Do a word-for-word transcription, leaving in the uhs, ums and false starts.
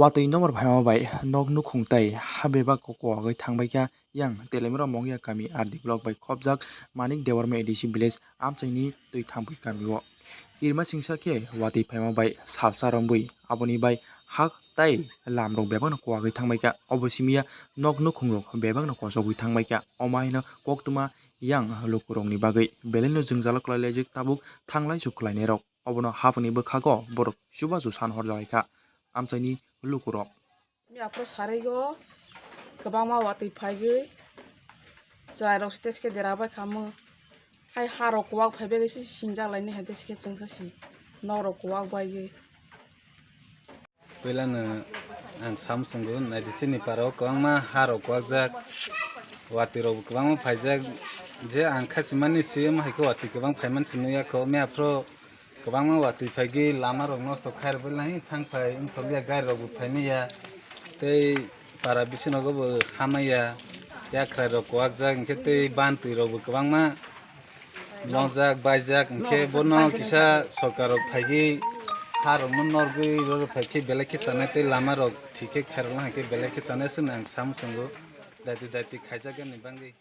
Watwi nokbar phaima bai nok nukhung tei ha bebak kwagwi thangbaikha yang Telemura Mongya kami R D block bai khopjak Manik Debbarma A D C village amchaini twi thangwi kamio. Kirima singsa khe watwi phaima bai salsa rombwi aboni bai hak tei lamrok bebakno kwagwi thangbaikha. Obo simiya nok nukhungrok bebakno kochogwi thangbaikha. Omo haino koktwma yang lukurokni bagwi belaino jwngjalo kwlailaijak tabuk thanglai su kwlainairok. Obono haphangni bwkhago borok chubachu san horjalaikha amchaini lukurok. Aphuru sarigo kwbangma watwi phaigwi chwrairok stage khe derabaikha omo. Hai harok kwak phaibaigwi se singjak lainai hai de se khe chwngsa si nokrok kwak baigwi. Puilano ang samswngo naidi chini parao kwbangma harok kwakjak, watwi rokbo kwbangma phaijak, je ang khasimani se omo hai khe watwi kwbang phaimani se nukya kho, omo aphuru kwbangma watwi phaigwi lama rok nosto khairokbai lai thang phai wngthokya, gari rokbo phaimaya tei para bising nogo bo hamaya, yakhrai rok kwakjak hinkhe tei bantwi rokbo kwbangma. Nokjak, baijak, hinkhe bono kisa sorkar rok phaigwi ha rokno norgwi rorok phaikhe belai khe chanai tei lama rok thik khe khairokna hinkhe belai khe chanai se ang samswngo daiti daiti khaijakgani bagwi.